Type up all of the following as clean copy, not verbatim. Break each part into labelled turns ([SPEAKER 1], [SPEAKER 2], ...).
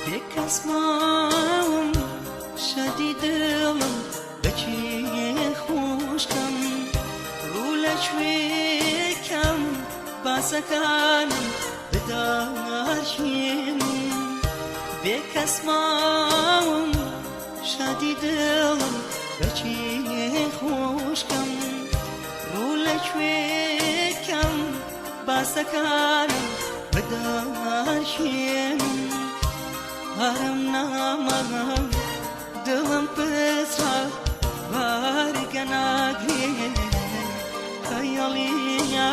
[SPEAKER 1] بێکەس ماوم شادی دڵم بەکێ خۆشکەم ڕوو لە کوێکەم باسەکانم بدارشێنم بێکەس ماوم شادی دڵم بەکێ خۆشکەم ڕوو لە کوێکەم باسەکانم بدارشێنم هەرم نامە دڵم پسرا بارگە ناگرێ خەیاڵیە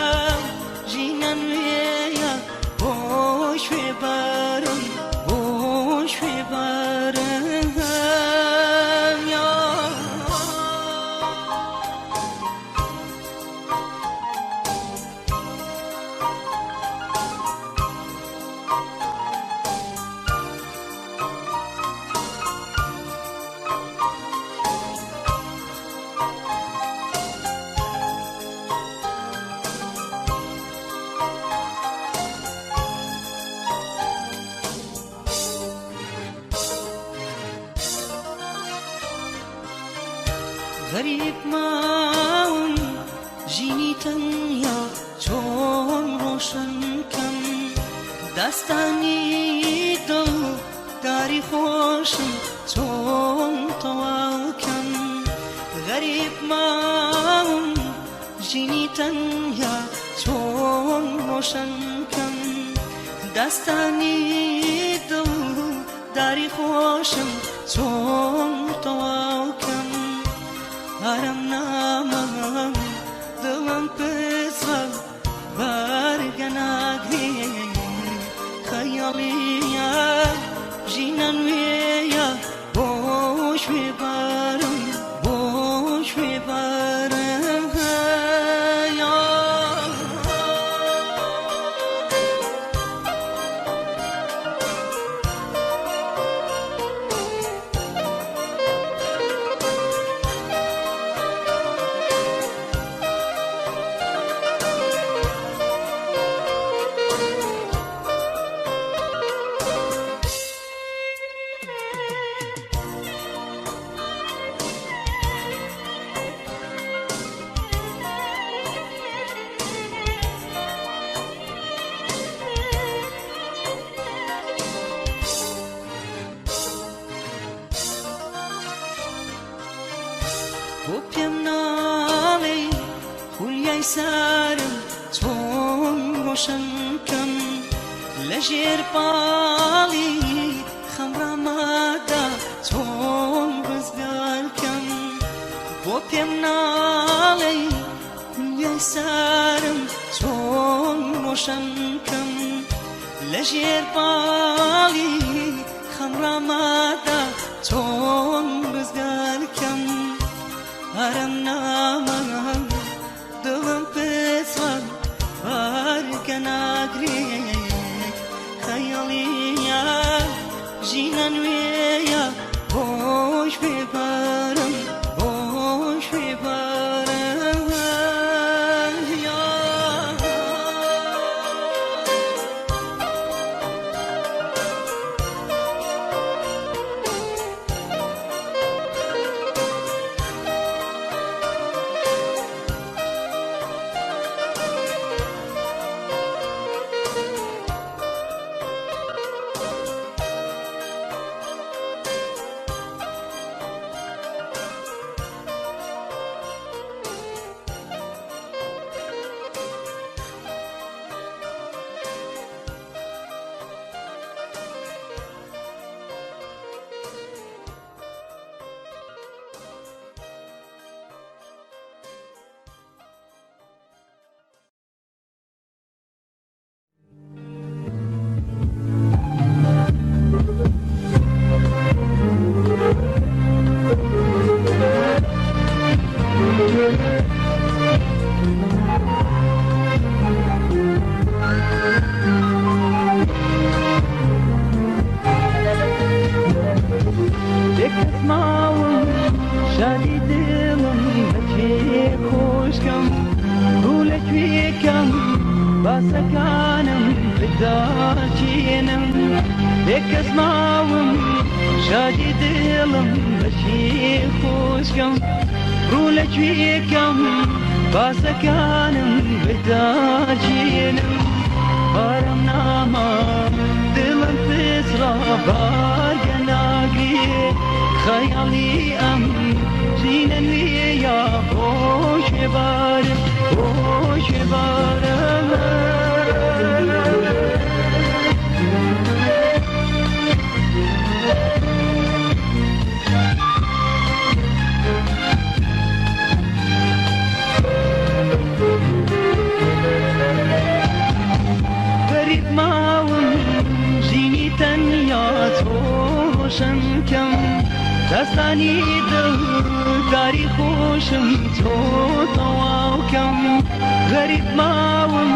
[SPEAKER 1] ژینە نوێیە بۆ شوێ بەرم بۆ شوێ بەرم یا. غەریب ماوم ژینی تەنیا چۆن ڕۆشن کەم داستانی دڵ داری خۆشم چۆن تەواو کەم غەریب ماوم ژینی تەنیا چۆن ڕۆشن کەم داستانی دڵ داری خۆشم چۆن تەواو کەم هەرم نامە دڵم پسرە بارگە ناگرێ خەیاڵیە ژینە نوێیە بۆ شوێ بارم بۆ شوێ بارم یا. بۆ پێم ناڵێ خولیای سارم چۆن ڕۆشن کەم لە ژێر پاڵی خەمڕامادا چۆن ڕزگار کەم بۆ پێم ناڵێ خولیای سارم چۆن ڕۆشن کەم لە ژێر پاڵی خەمڕامادا چۆن ڕزگار کەم هەرم نامە دڵم پسرە بارگە ناگرێ خەیاڵیە ژینە نوێیە بۆش بێ بارم بۆش بێ بارم یا. بێکەس ماوم شادی دڵم بەکێ خۆشکەم ڕوو لە کوێکەم باسەکانم بداچێنم. بێکەس ماوم شادی دڵم بەچی خۆشکەم ڕوو لە کوێکەم باسەکانم بداچێنم بارم ناما دڵم پچڕا بارگە ناگرێ خەیاڵی ئەم ژینە نوێیە بۆ کوێ بارم بۆ کوێ بارم. غەریب ماوم ژینی تەنیا تۆشم کەم داستانی دڵ داری خۆشم تۆ تەواو کەم غەریب ماوم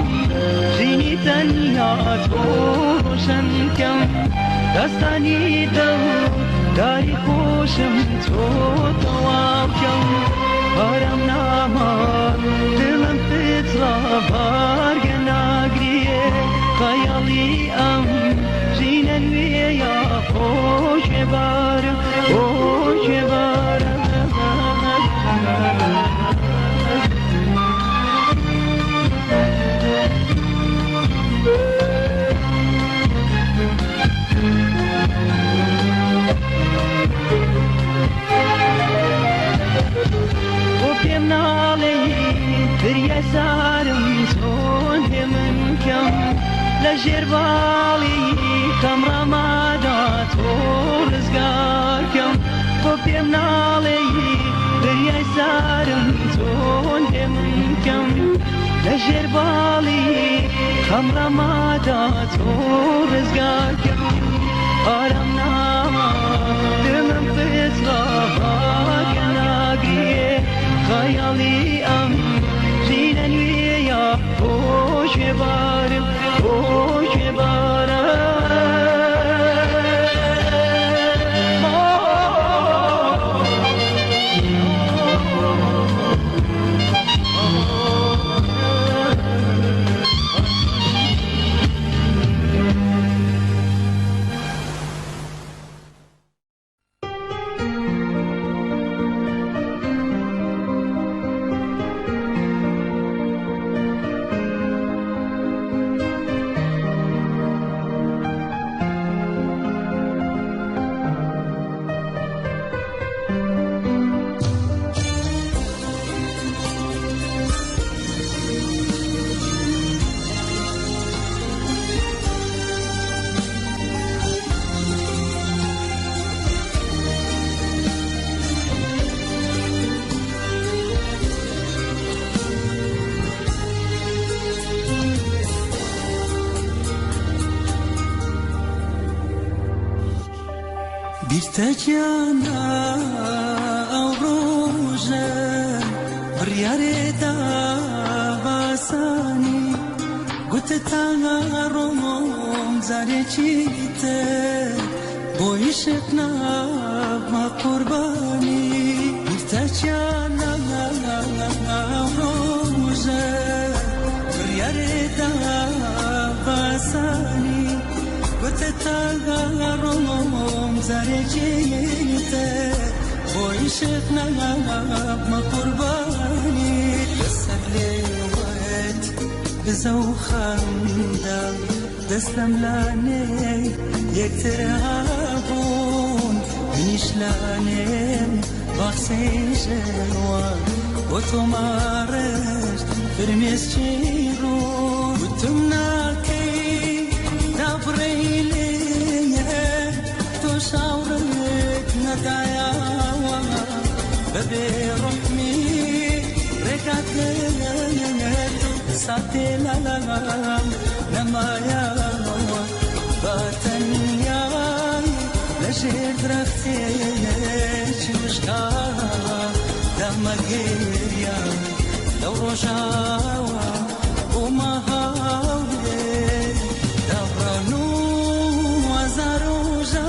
[SPEAKER 1] ژینی تەنیا تۆشم کەم داستانی دڵ داری خۆشم تۆ تەواو کەم بارم ناما دڵم پچڕا بارگە ناگریێ خەیاڵی ئەم ژینە نوێیە بۆ کوێ بارم بۆ کوێ بارم. بۆ پێم ناڵێی فریای سارم چۆن هێمن کەم لە ژێر باڵی خەم ڕامادا تۆ ڕزگار کەم بۆ پێم ناڵێی فریای سارم چۆن هێمن کەم لە ژێر باڵی خەم ڕامادا تۆ ڕزگار کەم ئارام ناما دڵم پچڕا بارگە ناگریێ خەیاڵی ئەم ژینە نوێیە بۆ کوێ بارم بۆ کوێ بارم.
[SPEAKER 2] بیرتە گیانە ئەو ڕۆژە بڕیارێدا باسانی گوتت تا ڕۆم جارێکی تر بۆ عیشق نابمە قوربانی بیرتە گیانە ئەو ڕۆژە بڕیارێدا باسانی گوتت تا ڕۆم جارێکی تر بۆ عیشق نابمە قوربانی لەسەر لێوت بزە و خەندە دەست لەم لانێ یەکتر هەبوون منیش لانێم باخچەی ژێوە بۆ تۆمارشت فرمێسکی ڕوو گوتم ناکەی دابڕێی لێ تۆ شاوڕت نەدایەوە بەبێ ڕەحمی ڕێگات گرت ساتێ لەلام نەمایەوە بەتەنیای لەژێر درەختێکی وشکا دەمەگریان لەو ڕۆژاوە بۆمە هاوێ دابڕان و هەزار ڕۆژە.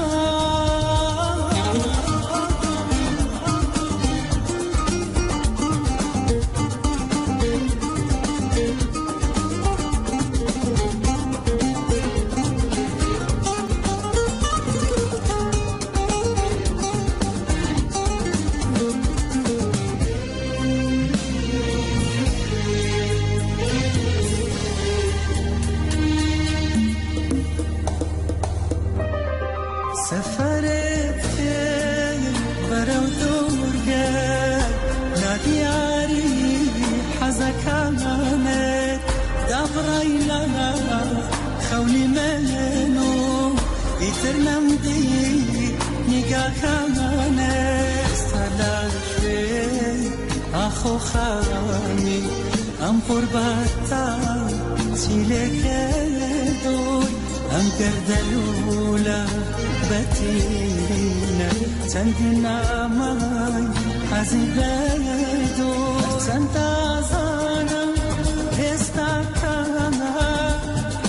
[SPEAKER 2] ئیتر نەمدی نیگاکانە ئێستا لەکوێ ئاخۆ خامی ئەم قوربەتە چی لێکردووی ئەم گەردەلوولە بەتینە چەندین نامای حەزی بردوو چەند ئازانم ئێستا کامە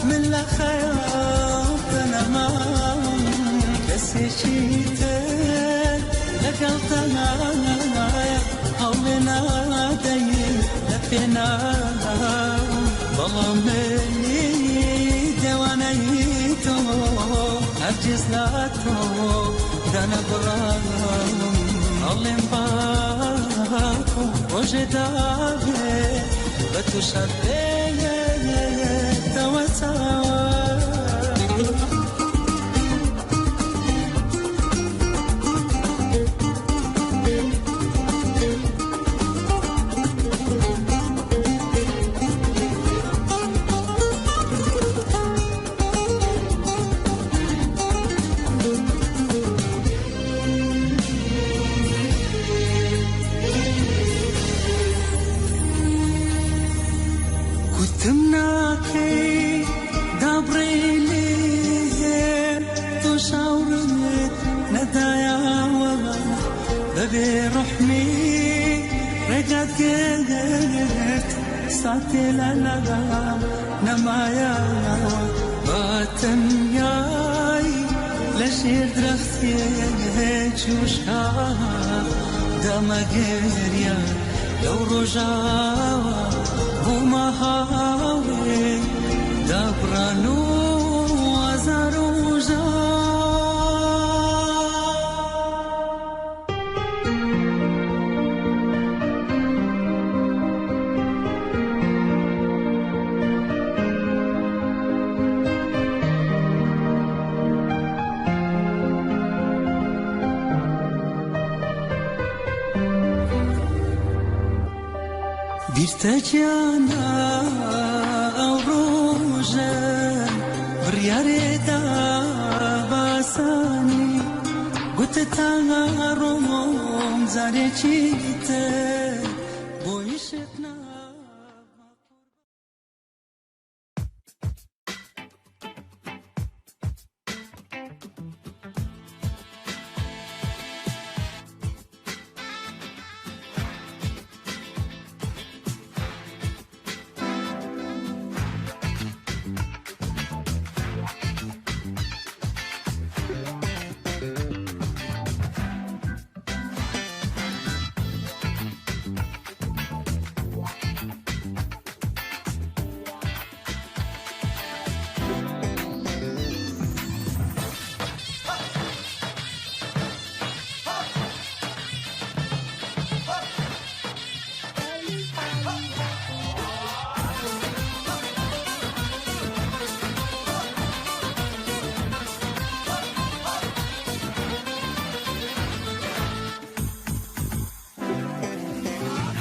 [SPEAKER 2] من لە خەیاڵ نەمام کەسێکی تر لەگەڵ تەنایە هەوڵێ نادەی لە پێناو بەڵام منی دەوانەی تۆ هەرگیز لە تۆ دانەبڕام ئەڵێم باکۆ ڕۆژێ داوێ بە تووشە بێتەوە چاوە. گوتم ناکەی دابڕێ لێ تۆ شاورت نەدایەوە بەبێ ڕەحمی ڕێگات گرت ساتێ لە لام نەمایەوە بە تەنیای لە ژێر درەختێک وشکا دەمەگریا لەو ڕۆژاوە بوومە هاوڕێ دابڕان و ئازار و ژان. بیرتە گیانە ئەو ڕۆژە بڕیارێدا باسانی گوتت تا ڕۆم جارێکی تر بۆ ئیشت نا.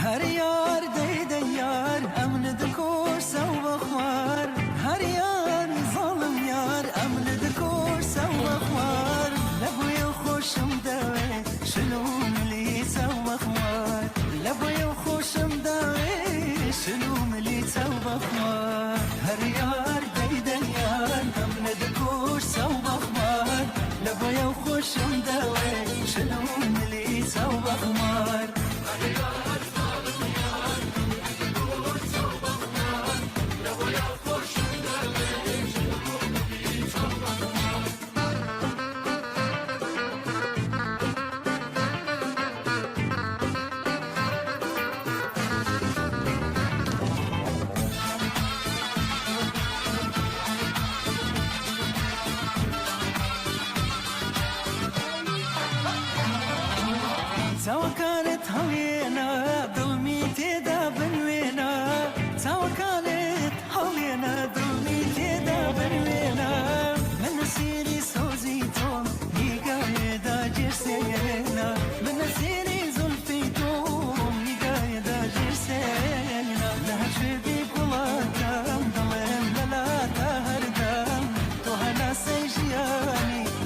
[SPEAKER 2] هەر یار دەی دەی یار ئەمن دکۆش سەو بەخوار هەر یار زاڵم یار ئەمن دکۆش سەو بەخوار لە بۆیە خۆشم دەوێ شلوم لی سەو بەخوار لە بۆیە خۆشم دەوێ شلوم لی سەو بەخوار هەر یار دەی دەی یار ئەمن دکۆش سەو بەخوار لە بۆیە خۆشم دەوێ شلوم لی سەو بەخوار. چاوەکانت هەڵێنە دڵمی تێدا بنوێنە چاوەکانت هەڵێنە دڵمی تێدا بنوێنە من نسیری سۆزی تۆم نیگایەدا جێسێنە من نسیری زولفی تۆم نیگایەدا جێسێنە لە هەرکوێ بی گوڵەکەم دەڵێم لەلاتا هەردەم تۆ هەناسەی ژیانی.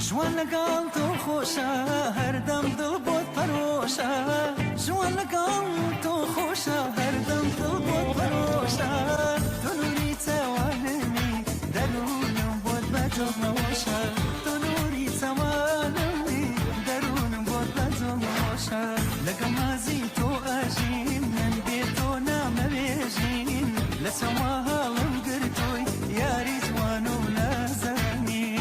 [SPEAKER 2] ژوان لەگەڵ تۆ خۆشە هەردەم دڵ بۆت پەرۆشە ژوان لەگەڵ تۆ خۆشە هەردەم دڵ بۆت پەرۆشە تۆ نوری چاوانمی دەروونم بۆت بەجۆڵەوەشە تۆ نوری چاوانمی دەروونم بۆت بەجۆڵەوەشە لەگەڵ نازی تۆ ئەژیم من بێ تۆ نامەوێژیم لە چاوا هەڵم گرتووی یاری جوان و نازەنین.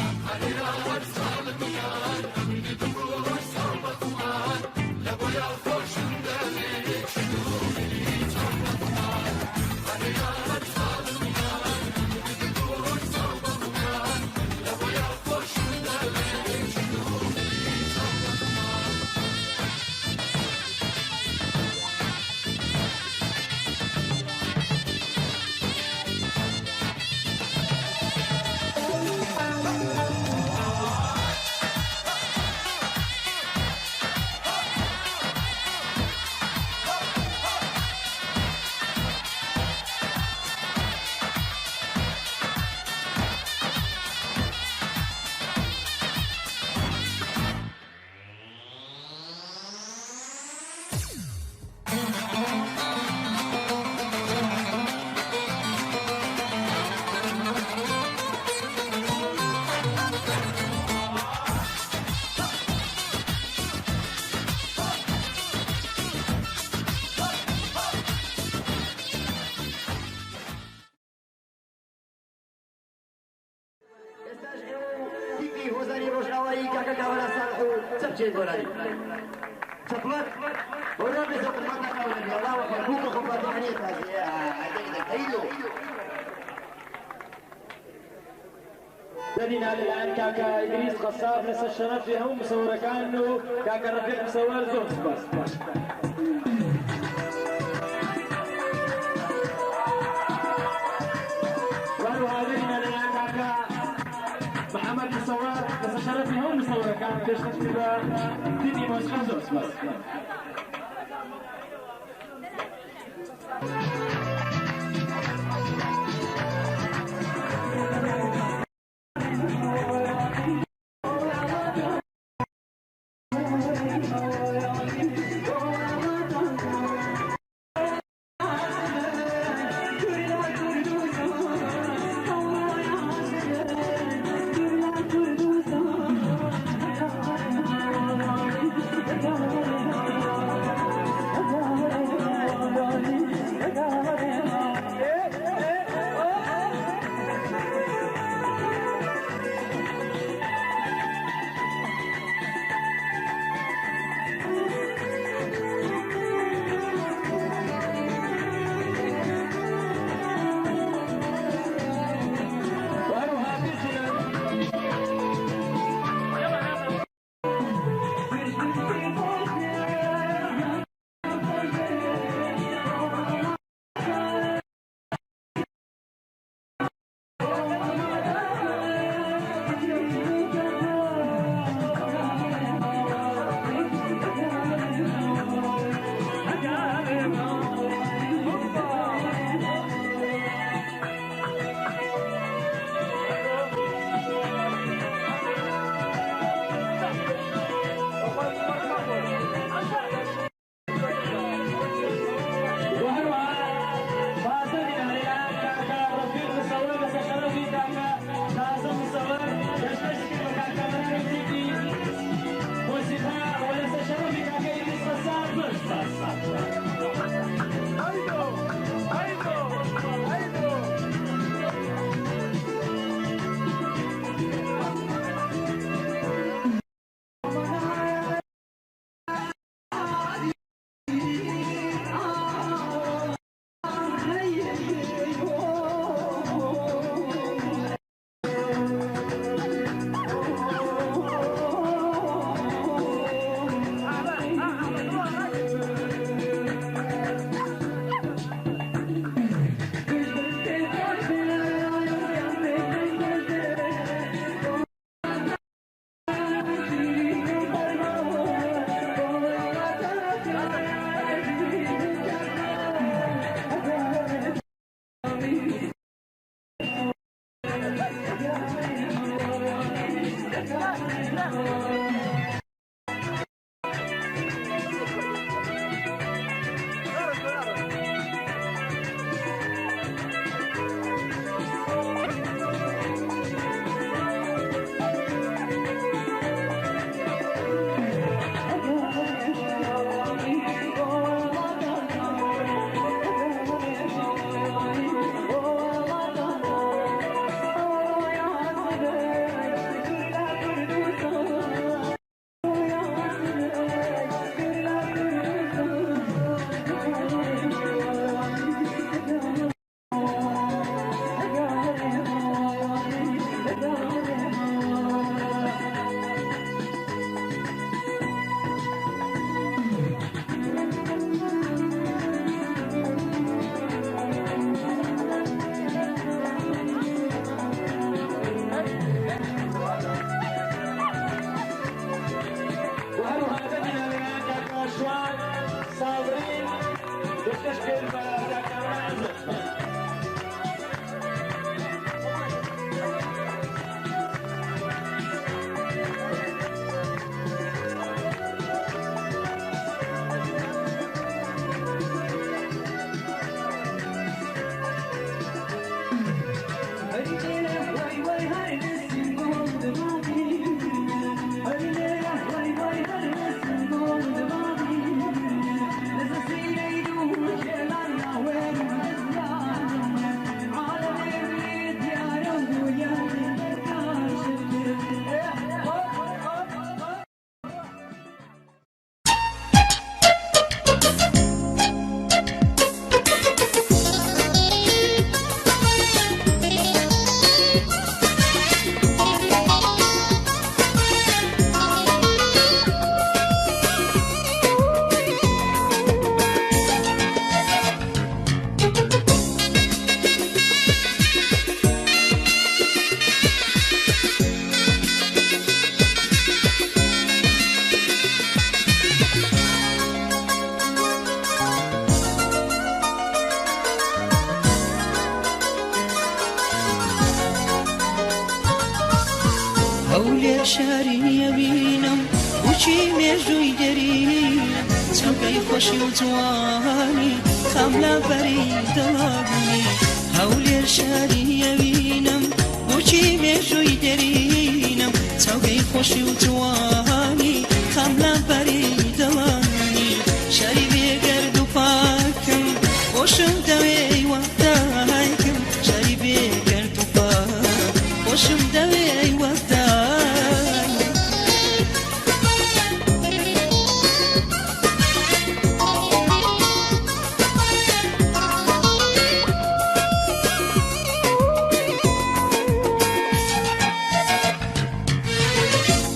[SPEAKER 3] ئێستاش ئێوە و تیپی هۆزانی ڕۆژئاوایی کاکە کاوەرا ساڵح و چەپچێ گۆرانی چەپڵەک هۆران بێ زۆر قوربان ناکاوە الله أكبر بوق خفاته
[SPEAKER 4] دەرینا لەلایەن کاکە ئیدریس قەساب لەسەر شەرەفی هەموو مسەوەرەکان و کاکە ڕەفیق مسەوەر زۆر سوپاس. وهەروەها دەرینا لەلایەن کاکە محەممەد مسەوەر لەسەر شەرەفی هەموو مسەوەرەکان پێشکەشی بە تیپی مۆسیقا زۆر سوپاس. وهەروەها دەبینە لەلایەن کاکە شوان سابرین پێشکەش کرد بە کاک کامەران عزەت.
[SPEAKER 1] هەولێر شاری ئەبینم بچی مێژووی دەرینم چەمکەی خۆشی و جوانی خەم لە بەری دڵانی هەولێر شاری ئەبینم بچی مێژووی دەرینم چاوگەی خۆشی و جوانی خەم لە بەری دڵانی شاری بێگەرد و پاکم خۆشم دەوێی وەختایکم شاری بێگەرد و پاک خۆشم دەوێی وەختایکم.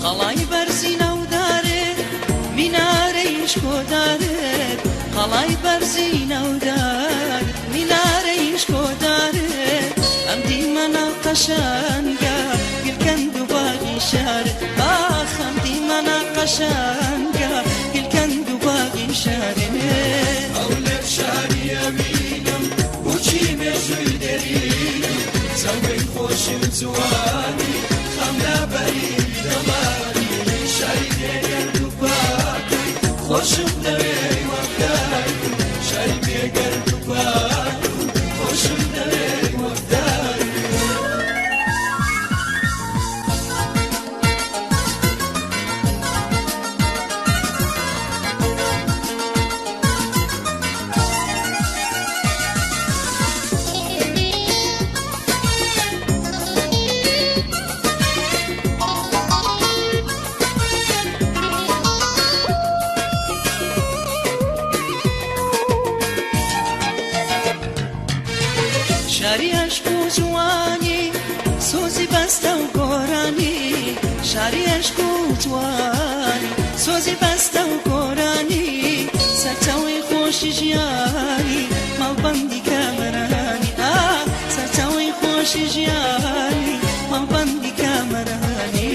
[SPEAKER 1] قەڵای بەرزی ناودارێ مینارەی شکۆدارێت قەڵای بەرزی ناودار مینارەی شکۆدارێت ئەم دیمەنە قەشانگە گلکەند و باغی شار ئاخ ئەم دیمەنە قەشانگە گلکەند و باغی شارێ.
[SPEAKER 2] هەولێر شاری ئەوینم بۆچی مێژووی دەرینم چاوگەی خۆشی و جوانی خەم لە بەری دڵانی شاری بێگەرد و پاکم خۆشم دەوێی وەک دایکم شاری بێگەرد و پاکم خۆشم دەوێی وەک دایکم.
[SPEAKER 1] شاری عشق و جوانی سۆزی بەستە و گۆرانی شاری عشق و جوانی سۆزی بەستە و گۆرانی سەرچاوەی خۆشی ژیانی ماڵبەندی کامەرانی ئا سەرچاوەی خۆشی ژیانی ماڵبەندی کامەرانی.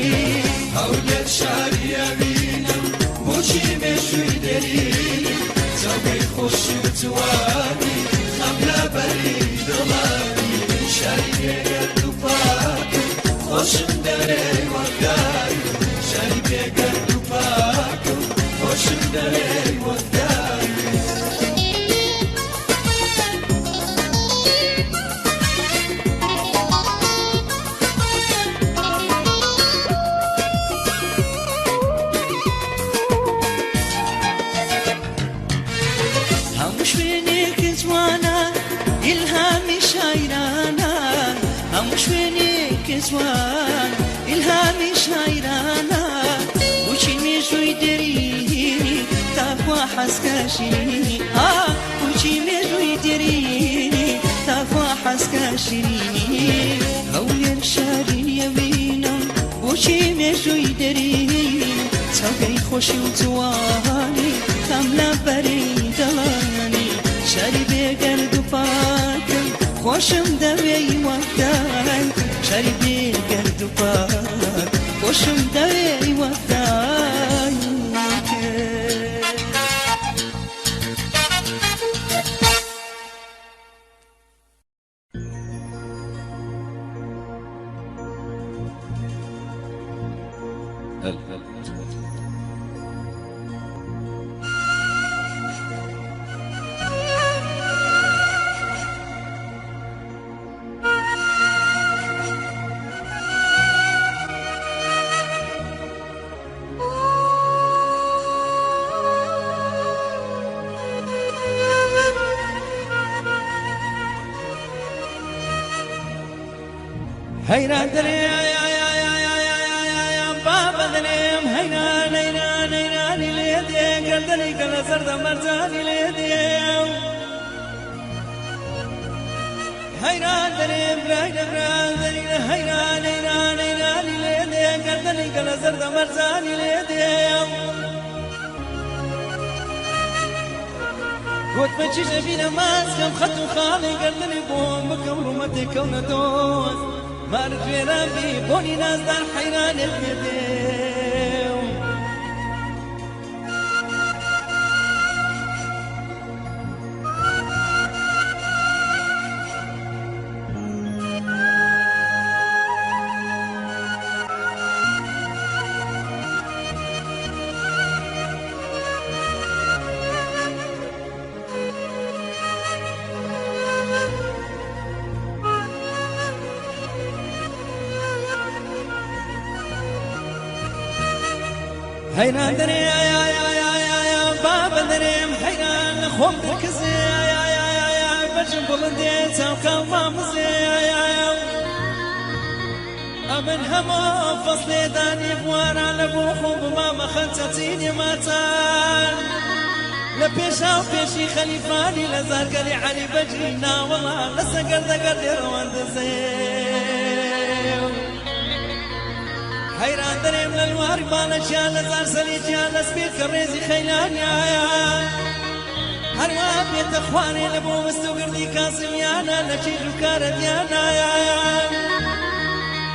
[SPEAKER 2] هەولێر شاری ئەوینم بۆچی مێژووی دەرینم چاوگەی خۆشی و جوانی خەم لە بەری دڵانی شاری بێگەرد و پاکم خۆشم
[SPEAKER 1] خۆشم دەوێی وەک دایکم شاری بێگەرد و پاکم خۆشم دەوێی وەک دایکم. هەموو شوێنێک جوانە ئیلهامی شاعیرانە هەموو شوێنێک جوان ئیلهامی شاعیرانە بۆچی مێژووی دێرینی تاخوا حەزکە شیرینی ئا بۆچی مێژووی دێرینی تاخوا حەزکە شیرینی هەولێر شاری ئەوینم بۆچی مێژووی دێرینی چاوگەی خۆشی و جوانی تام لە بەری دڵانی شاری بێگەرد و پاکم خۆشم دەوێی وەک دایکم شاری بێگەرد و پاک خۆشم دەوێی وەک دایکم.
[SPEAKER 2] هەیران دەرێ بابە دەرێم هەیران هەیران هەیرانی لێ دێ گەردەنی کە لە زەردە مەرجانی لێ دێ هەیران دەرێم برای لە بران دەرینە هەیران هەیران هەیرانی لێ دێ گەردەنی کە لە زەردە مەرجانی لێ دێ گوتمە چیژە بینە ماسکەم خەت و خاڵی گەردنی بۆم بکەم ڕوومەتێک کەونە دۆست مارت وێران بی بۆنی نازدار حەیرانێت لێ دێ. حەیران دەرێ بابە دەرێم حەیران لە خۆم دەرکزێ بەجم بڵندێ چاوکاو مامزێ ئەمن هەموو فەسلێ دانی بواران لە بۆ خۆم بمامە خەنچەچینی ماچان لە پێشا و پێشی خەلیفانی لە زارگەلی عەلی بەجی ناوەڵا لە سەگەردەگەردێ ڕەوەندزێ حەیران دەرێم لە لواری باڵەچیان لە زار سەلیچیان لە سپیر کە ڕێزی خەیلانیایە هەروە بێتە خوارێ لە بۆ وست و گردی کاسمیانە لە چیژ و کارە دیانایە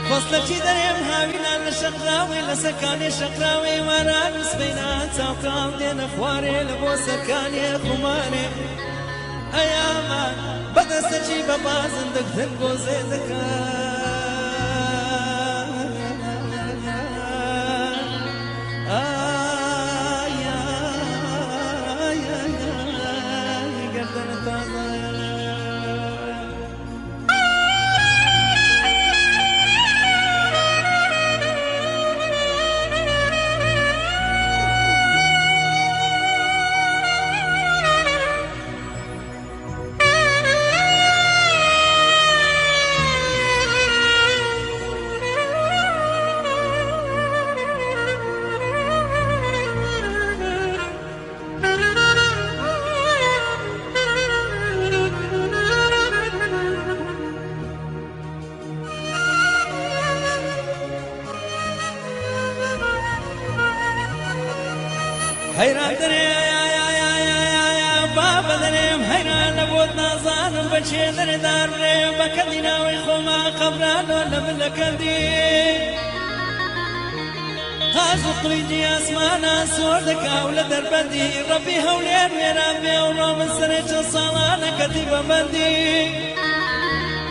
[SPEAKER 2] فەسلەکی دەرێم هاوینان لە شەقراوێ لە سەرکانێ شەقراوێ واران و سبەینان چاوکاڵ دێنە خوارێ لە بۆ سەرکانێ خومارێ ئەیامان بەدەستەکی بە بازن دەگتن گۆزێ دەکا. ئای ئای ئای گەردەنە تازە. حەیران دەرێ بابە دەرێم حەیران لە بۆت نازانم بە چێ دەرێ دار برێم بە کەندی ناوەی خۆما قەبرانۆ لە من لە کەندی قاز و قڵینجی ئاسمانە سۆر دەکا و لە دەربەندی ڕەبی هەولێر وێران بێ و ڕۆ من سەرێ چەند ساڵانە کەتی بە بەندی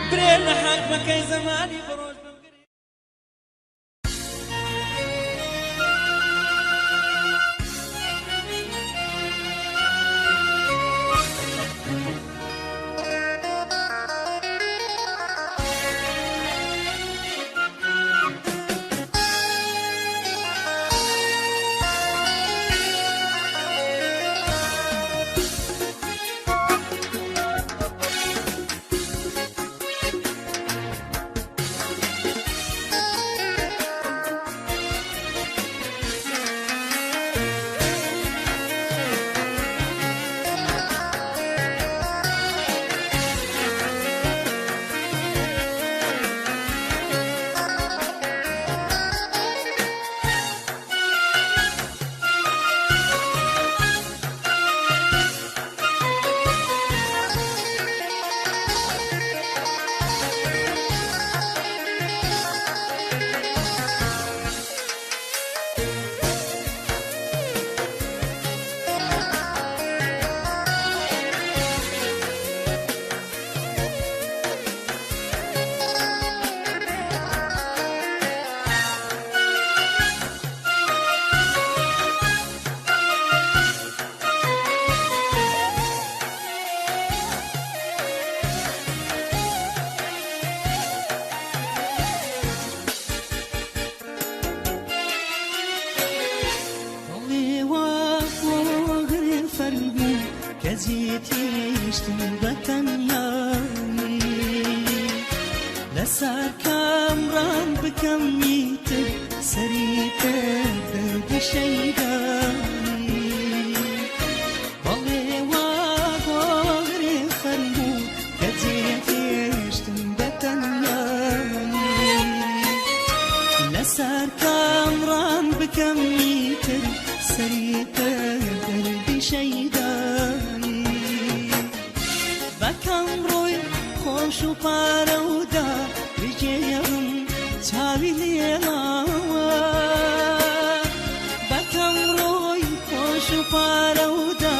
[SPEAKER 2] برێ لە حاکمەکەی زەمانی بڕۆژ. تر سەری تر دەردی شەیدانی بەڵێ وا گۆڕێ فەرموو کە جێهێشتم بە تەنیایی لەسەر کامڕان بکەم تر سەری تر دەردی شەیدانی بەکەم ڕۆی خۆش و پارەودا بگێڕم چاوی لێڵاوە بەکەم ڕۆی خۆش و پارەودا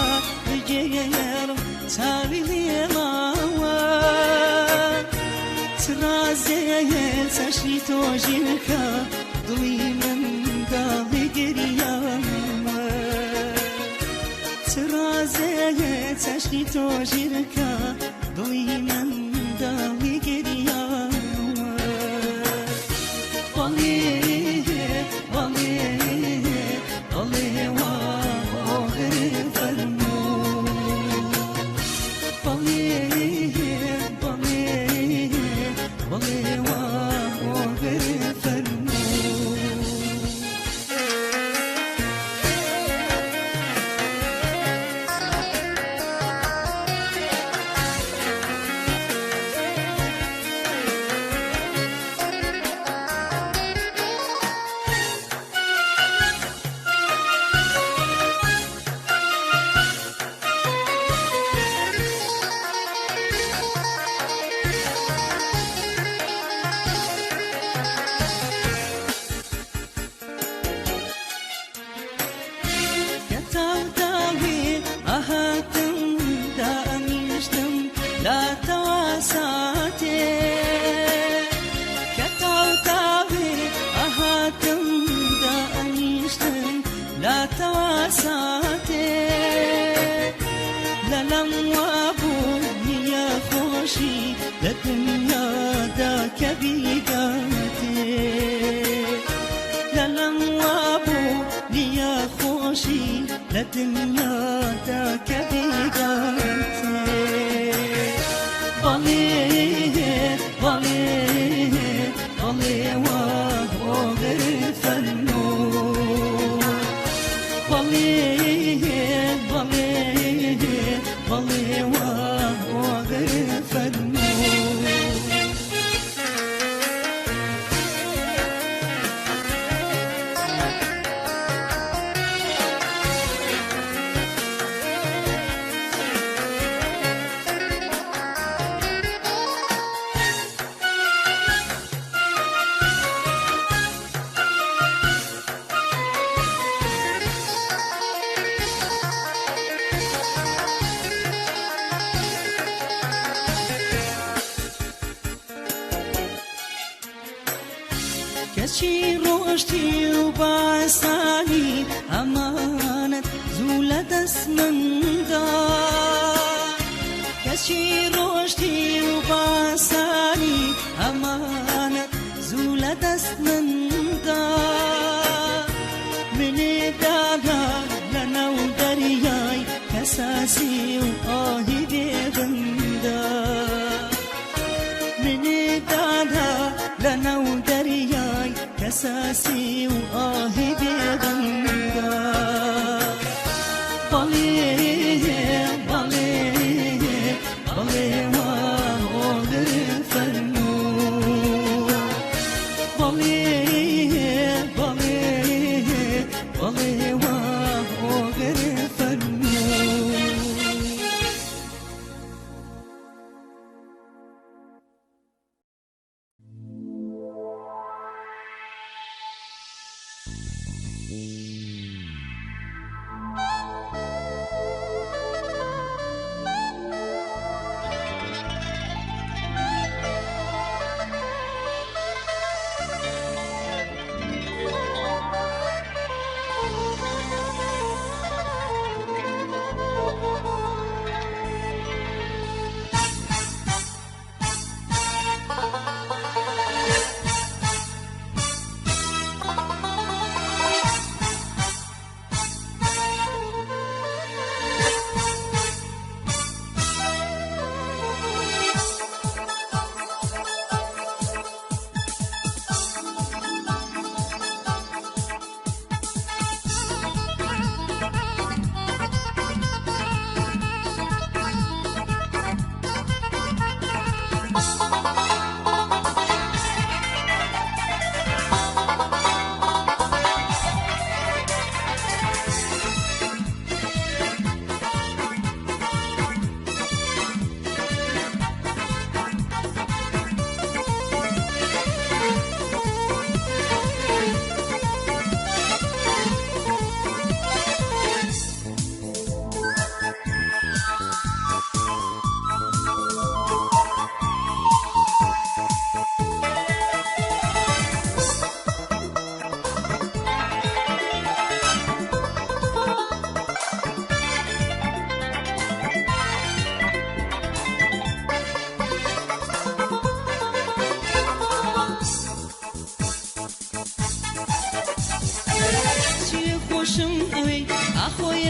[SPEAKER 2] بگێڕم چاوی لێڵاوە چرازێ چەشنی تۆ ژیرکە دڵی منداڵی گریاوە چرازێ چەشنی تۆ ژیرکە دڵی منداڵی گریاوە بەڵێ بەڵێ بەڵێ وا ئۆغر فەرموو بەڵێ بەڵێ بەڵێ وا ئۆغر فەرموو. کە تاوداوێ ئەهاتم دائەنیشتم لا تەواساتێ کە تاوداوێ ئەهاتم دائەنیشتم لا تەواساتێ لەلەم وابوو نییە خۆشی لە دنیادا کە بیگاتێ لەلەم وابوو نییە خۆشی لە دنیادا کە بیگاتێ بەڵێ بەڵێ بەڵێ وا ئۆغر فەرموو بەڵێ بەڵێ بەڵێ وا ئۆغر فەرموو. کەچی ڕۆشتی و باسانی ئەمانەت زوو لە دەست مندا کەچی ڕۆشتی و باسانی ئەمانەت زوو لە دەست مندا منێ دادا لە ناو دەریای کەساسی و ئاهی بێبندا منێ دادا لە ناو دەریای کەساسی و ئاهی بێبندا بەڵێ بەڵێ بەڵێ وا ئۆغر فەرموو بەڵێ بەڵێ بەڵێ وا ئۆغر فەرموو.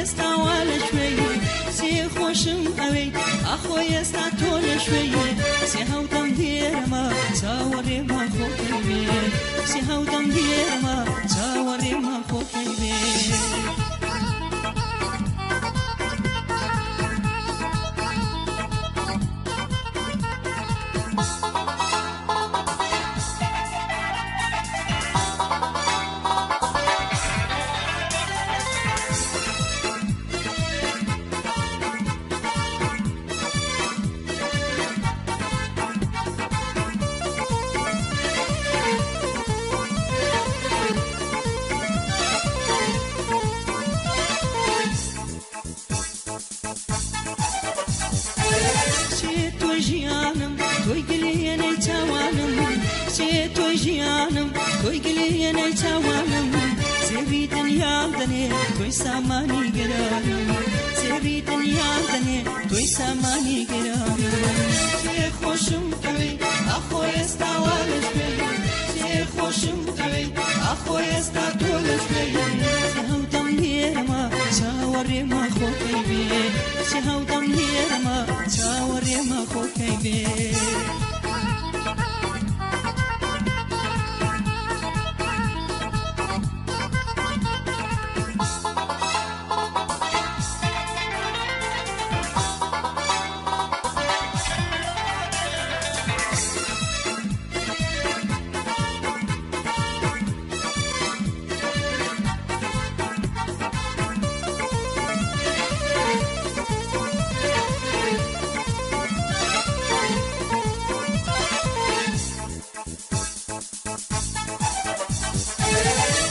[SPEAKER 2] ئێستا وا لە کوێی سێ خۆشم ئەوێی ئاخۆ ئێستا تۆ لە کوێی سێ هەودەم لێرەمە چاوەڕێمە خۆکەی بێ سێ هەودەم لێرەمە چاوەڕێمە خۆکەی بێ. کچێ تۆی ژیانم تۆی گلێنەی چاوانم کچێ تۆی ژیانم تۆی گلێنەی چاوانم زێوی دنیام دەنێ تۆی سامانی گەرانم زێوی دنیام دەنێ تۆی سامانی گەرانم کچێ خۆشم ئەوێی ئاخۆ ئێستا وا لە کوێی کچێ خۆشم ئەوێی ئاخۆ ئێستا تۆ لە کوێی کچێ هەودەم لێرەمە چاوەڕێمە خۆکەی بێ کچێ هەودەم لێرەمە چاوەڕێمە خۆکەی بێ.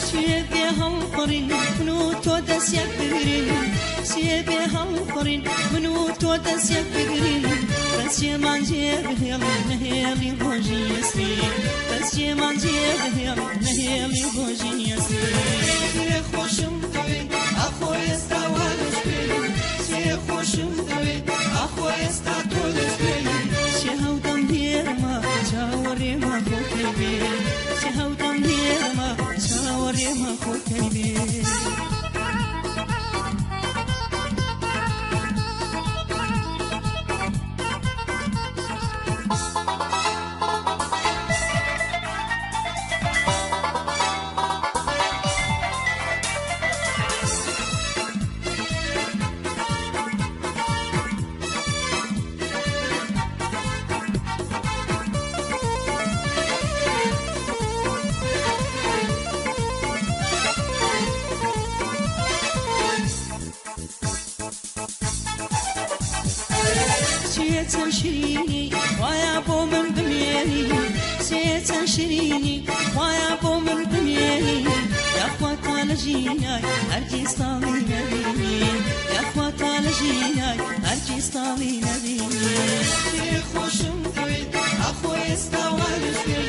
[SPEAKER 2] چێ بێ هەڵپەڕین من و تۆ دەست یەک بگرین چێ بێ هەڵپەڕین من و تۆ دەست یەک بگرین بەس جێمان جێ بهێڵی نەهێڵی ڕۆژی ئەسرین بەس جێمان جێ بهێڵی نەهێڵی ڕۆژی ئەسرین
[SPEAKER 1] کچێ خۆشم ئەوێی ئاخۆ ئێستا وا لە کوێی کچێ خۆشم ئەوێی ئاخۆ ئێستا تۆ لە کوێی
[SPEAKER 2] کچێ هەودەم لێرەمە چاوەڕێمە خۆکەی بێ کچێ هەودەم لێرەمە چاوەڕێمە خۆکەی بێ. کچێ چەند شیرینی خوایە بۆ من بمێنی کچێ چەند شیرینی خوایە بۆ من بمێنی یاخوا تا لە ژینای هەرگیز تاڵی نەبینی یاخوا تا لە ژینای هەرگیز تاڵی نەبینی.
[SPEAKER 1] کچێ خۆشم ئەوێی ئاخۆ ئێستا وا لە کوێی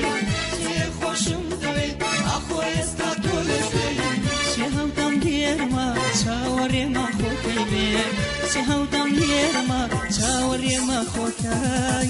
[SPEAKER 1] کچێ خۆشم ئەوێی ئاخۆ ئێستا تۆ لە کوێی
[SPEAKER 2] کچێ هەودەم لێرەمە چاوەڕێمە خۆکەی بێ کچێ هەودەم لێرەمە چاوەڕێمە خۆکەی.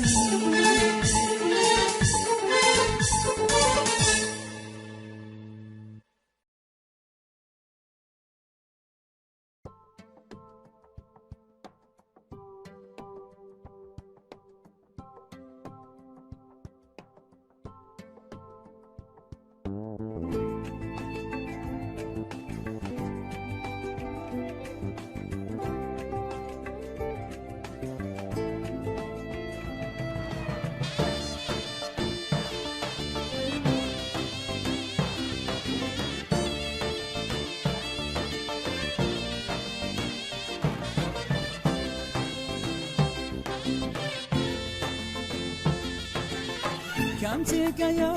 [SPEAKER 2] کام جێگەیە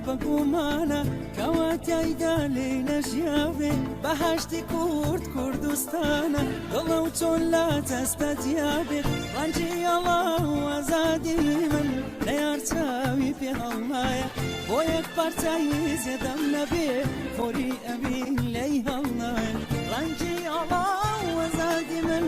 [SPEAKER 2] بەگومانە کەوا تیایدا لێی نەژیاوێ بەهەشتی کورد کوردستانە دڵە و چۆن لە جەستە جیابێ ڕەنجی ئەڵا و ئازادی من نەیار چاوی پێ هەڵنایە بۆ یەک پارچەی زێدەم نەبێ خۆری ئەوین لێی هەڵنایە ڕەنجی ئەڵا و ئازادی من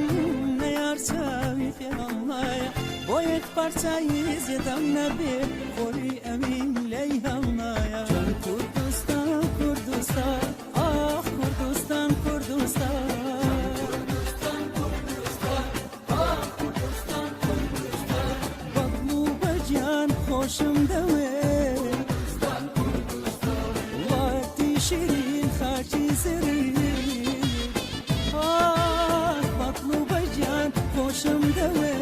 [SPEAKER 2] نەیار چاوی پێ هەڵنایە بۆ یەک پارچەی زێدەم نەبێ خۆری ئەوین لێی هەڵنایە کوردستان کوردستان ئاخ کوردستان کوردستان. خاکی زێڕین ئاخ بەدڵ و بەگیان خۆشم دەوێ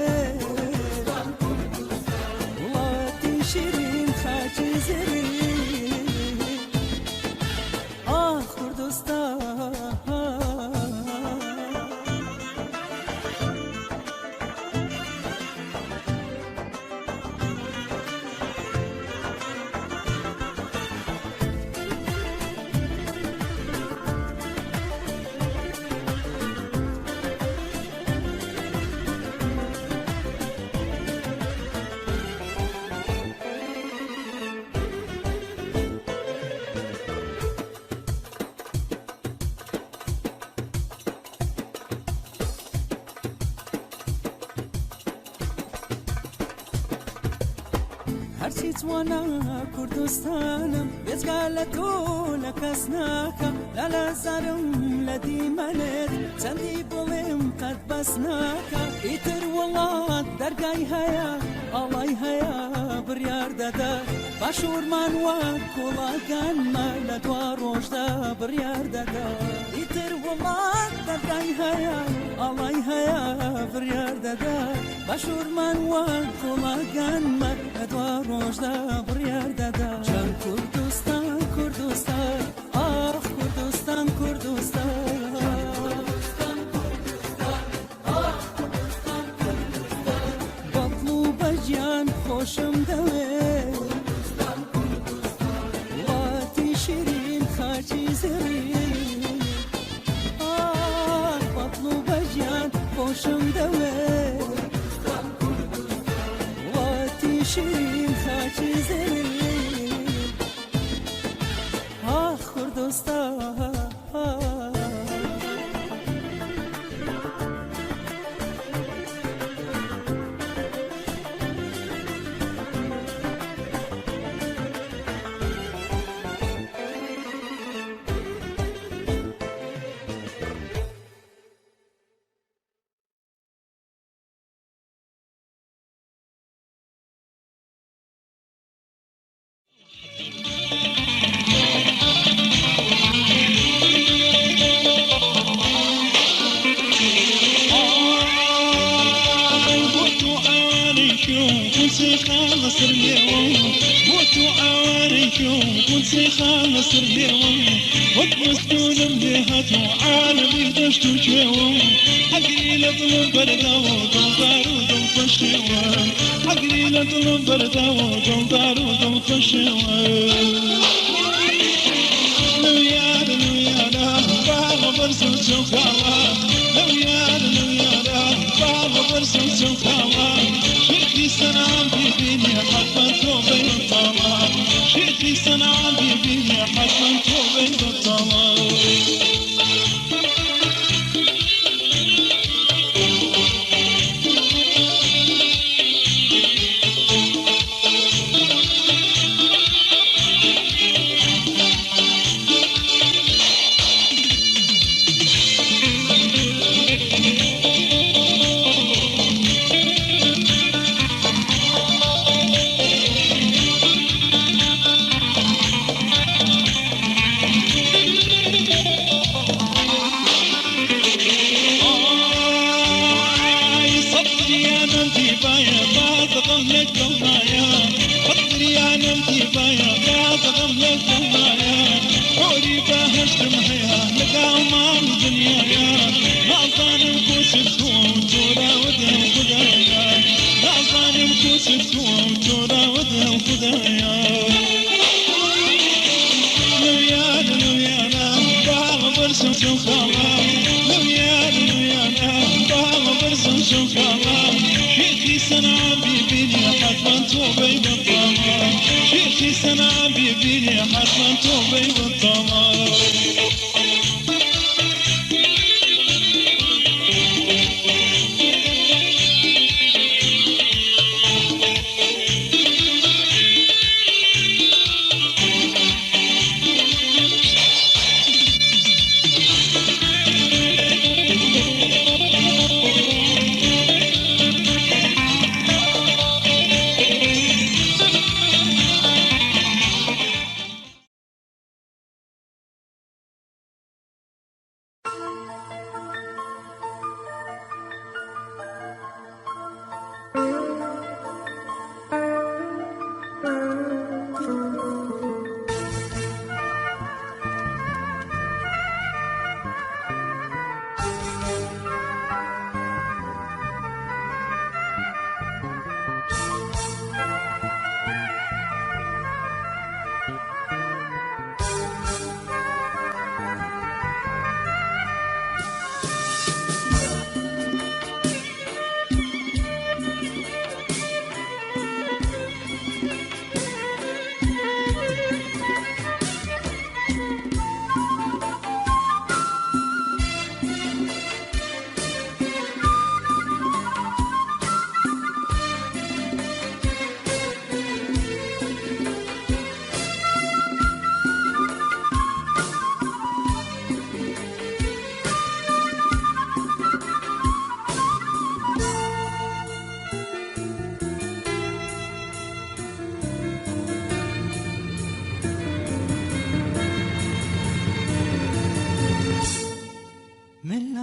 [SPEAKER 2] وڵاتی شیرین خاکی زێڕین ئاخ کوردستان. هەرچی جوانە کوردستانم بێجگە لە تۆ لە کەس ناکەم لە لەزارم لە دیمەنت چەندی بڵێم قەت بەس ناکە ئیتر وڵات دەرگای هەیە ئاڵای هەیە بڕیار دەدا باشوورمان وەک کوڵاکانمە لە دوا ڕۆژدا بڕیار دەدا ئیتر وڵات دەرگای هەیە ئاڵای هەیە بڕیار دەدا باشوورمان وەک کوڵاکانمە لە دوا ڕۆژدا بڕیار دەدا جان کوردستان کوردستان ئاخ کوردستان کوردستان بەدڵ و بەگیان خۆشم دەوێ وڵاتی شیرین خاکی زێڕین ئاخ بەدڵ و بەگیان خۆشم دەوێ وڵاتی شیرین خاکی زێڕین ئاخ کوردستان.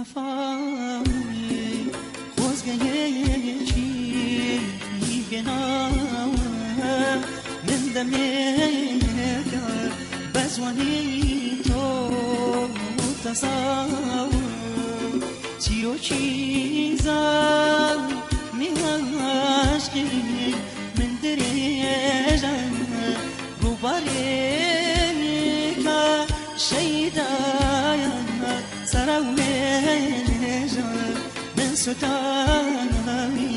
[SPEAKER 2] جەفای خۆزگەیەکی بێناوە من دەمێکە بە زوانی تۆ تەساوە چیرۆکی زامی عاشقی من درێژە ڕووبارێکە شەیدایە سەرەو مێژە من سوتاوی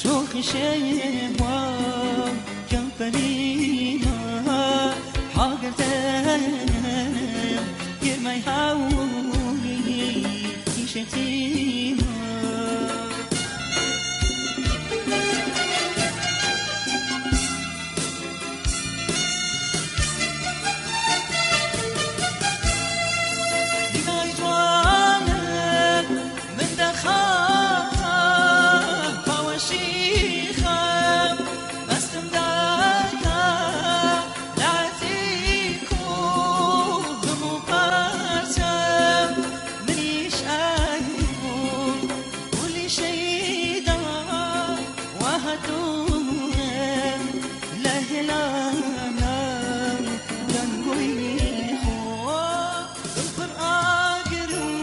[SPEAKER 2] شۆخی شێوە کەمپەریمە حاگرتم گرمەی هاوری شتیمە. نیگای جوانت من دەخاتە باوەشی خەم مەستم دەکا لە عەتیق و پارچەم منیش ئەی بولی شەیدا وهاتووم لە هێلانە دەنگۆی خۆ دڵپڕ ئاگرم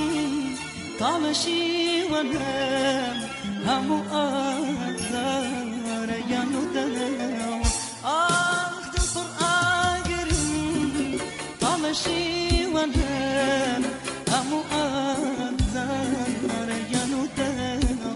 [SPEAKER 2] تاڵەشیوەنم هەموو ئازارە گیان و دەوە ئاخ دڵپڕ ئاگرم تاڵەشیوەنم هەموو ئازارە گیان و دەوە.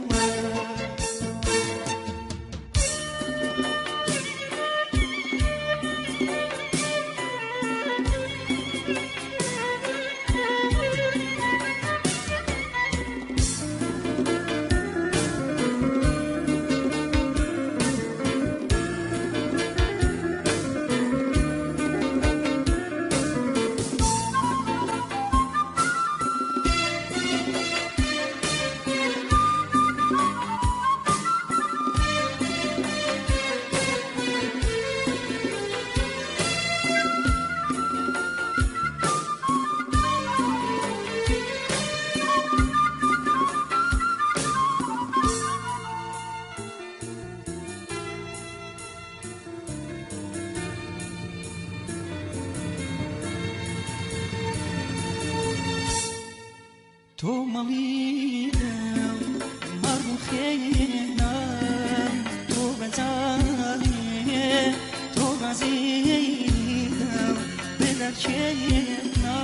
[SPEAKER 2] تۆ مەڵیدە مەڕوخێنە تۆ بەجارێ تۆ غەزیدە بدەرچێنە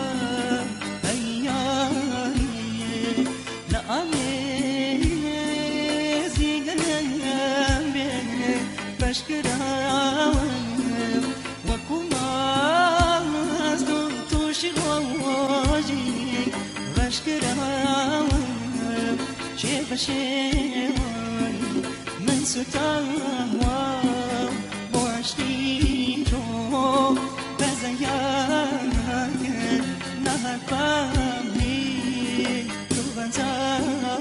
[SPEAKER 2] ئەیاریێ لە ئامێزی گەلم بێ بەشکراوە وەکو ماز تووشی ڕۆژی ڕەشکراوە چێ بە شێوەی من سوتاوە بۆ عشقی تۆ بەزەیاکرد نەهەرپامی دڵبەنجاوە.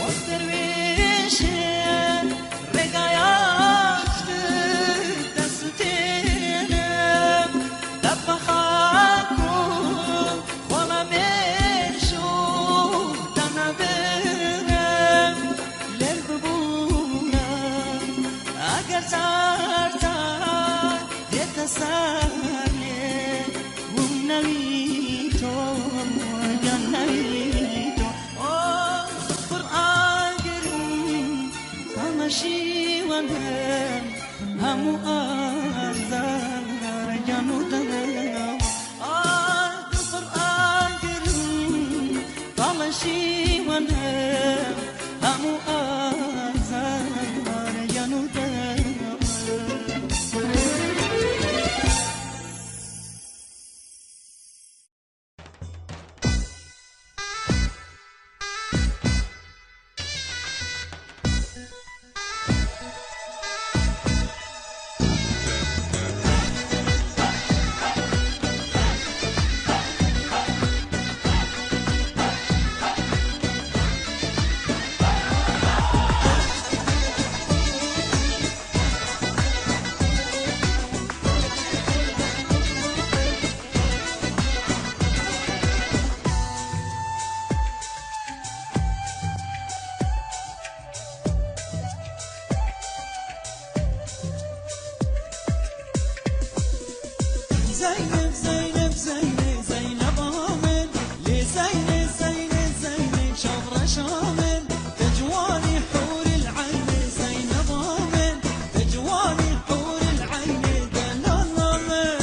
[SPEAKER 2] وەک دەروێشێ ڕێگایاشت دەسوتێنم دەبمە خاک و خۆڵە مێش و دانابرم لێر ببوونە ئەگەر جارجار دێتە سەرێ وم نەوی تۆ یان نەوی تۆ پڕ ئاگرم تامەشیوەنم هەموو ئازار گیان و دڵ پڕ ئاگرم تاڵەشیوەنم هەموو ئازار گیان و دڵ. زەینب زەینب زەینێ زەینەبا من لێ زەینێ زەینێ زەینێ چاو ڕەشا من تەجوانی حور العینێ زەینەبا من تەجوانی حور العینێ دەلالا من.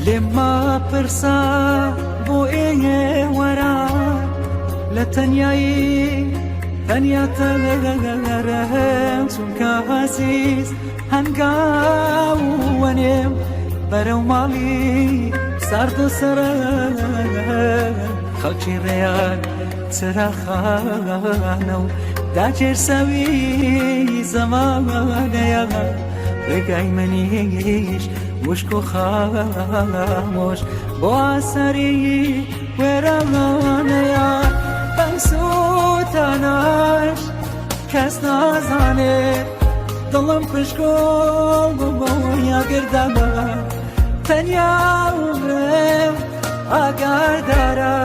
[SPEAKER 2] لێما پرسا بۆ ئێوەرە لە تەنیایی تەنیا تەگەرم چونکە عەزیز هەنگاوەنێم بەرەو ماڵی سارد و سەرم خەڵکی ڕێیان چراخانە و داگیرساوی زەمانەیە ڕێگای منیش وشک و خامۆش بۆ ئاسەری وێرانەیە بەم سووتانەش کەس نازانێت دڵم پشکۆ یاگردامە تەنیا عمرم ئاگادارە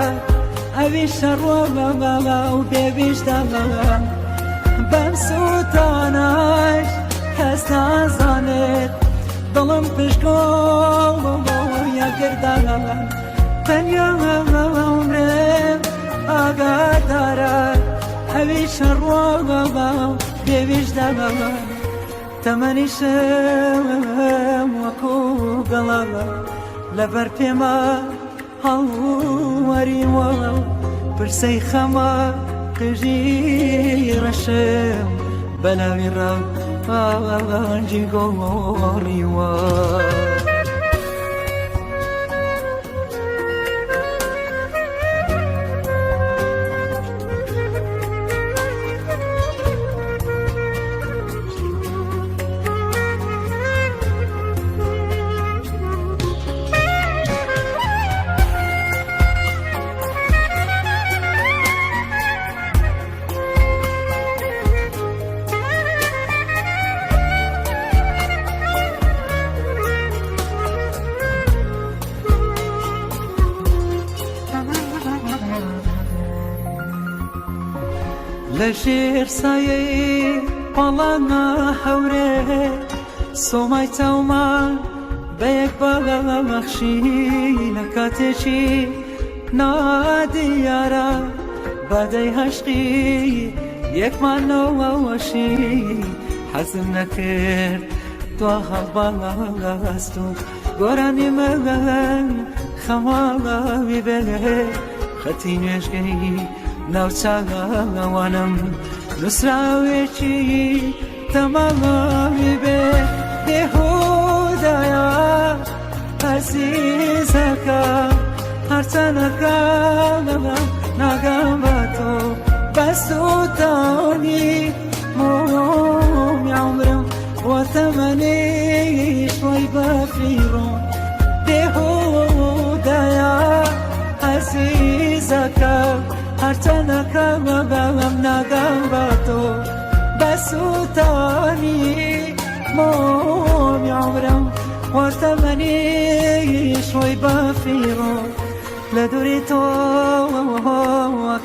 [SPEAKER 2] ئەویش شەڕۆمەمەمە و بێویشدامە بەم سووتانەش کەس نازانێت دڵم پشکۆ یاگردامە تەنیا عمرم ئاگادارە ئەویش شەڕۆمەمە و بێویشدامە تەمەنیشم وەکو گەڵاوە لەبەر پێمە هەڵوەریوە پرسەی خەمە قژی ڕەشم بەلاوی ڕەنجی گۆڕیوە. لە ژێر سایەی پەڵانە هەورێ سۆمای چاومان بە یەک بەخشی لە کاتێکی نادیارە بادەی هەشقی یەکمانەوەشی حەزم نەکرد دوا هەڵباست و گۆرانی من خەماوی بێ خەتی نوێژگەی ناوچاوانم نووسراوێکی تەماوی بێ بێهودایە ئەزیزەکە هەرچەنەکە ناگەم بە تۆ بەسووتانی مۆمی عمرم وتەمەنیش وای بەفیڕۆ بێهودایە ئەزیزەکە هەرچەنەکە بەم ناگەم بە تۆ بەسووتانی مۆمی عمرم وتەمەنیش وای بەفیڕۆ لە دووری تۆ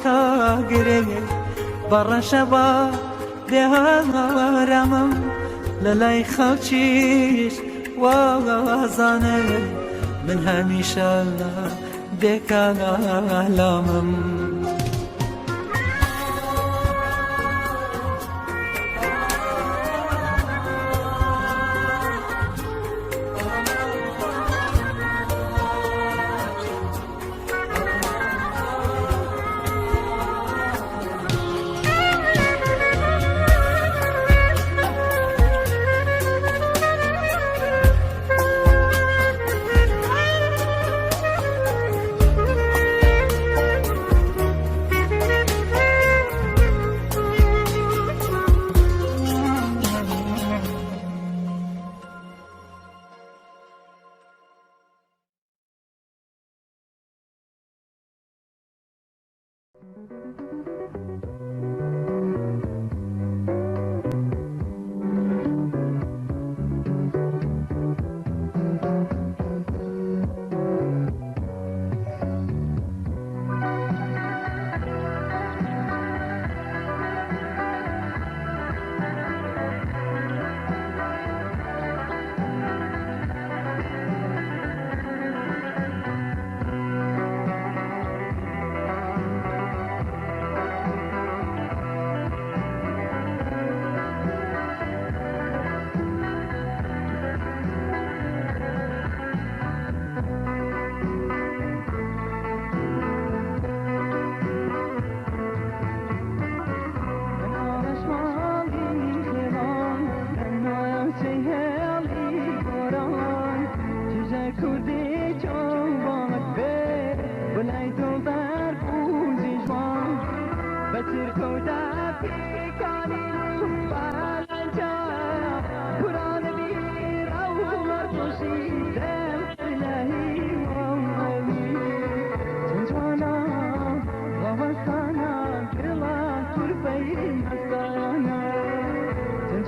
[SPEAKER 2] کاگرێ بەڕەشەبا بێهارامم لە لای خەڵکیش وازانێ من هەمیشە بێکالامم.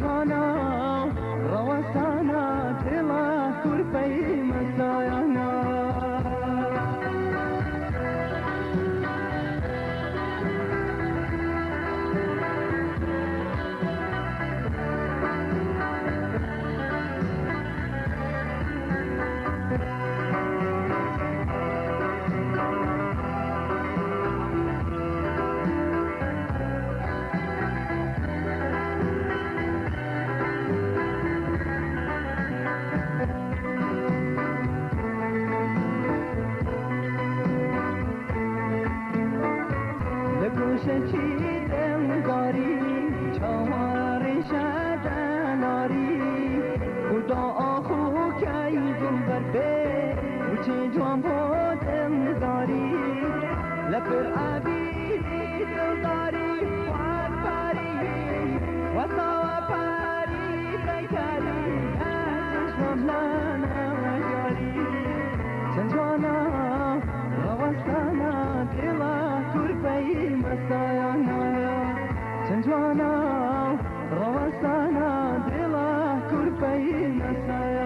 [SPEAKER 2] جوانا ڕەوەستانە دڵە کورپەی مەسایانە. لە گۆشەکی دڵداری چاوەڕێشە دەناری خدا ئاخۆ کەی دڵبەر بێ وچێ جوان بۆ دڵداری لە پر ئابیری دڵداری خوار پاری وەساوە پاری پەیکاری چشمم لە ناوەگاری چەند جوانە ڕەوەستانە دڵە کورپەی مەسایانە چەند جوانە ڕەوەستانە دڵە کورپەی مەسایانە.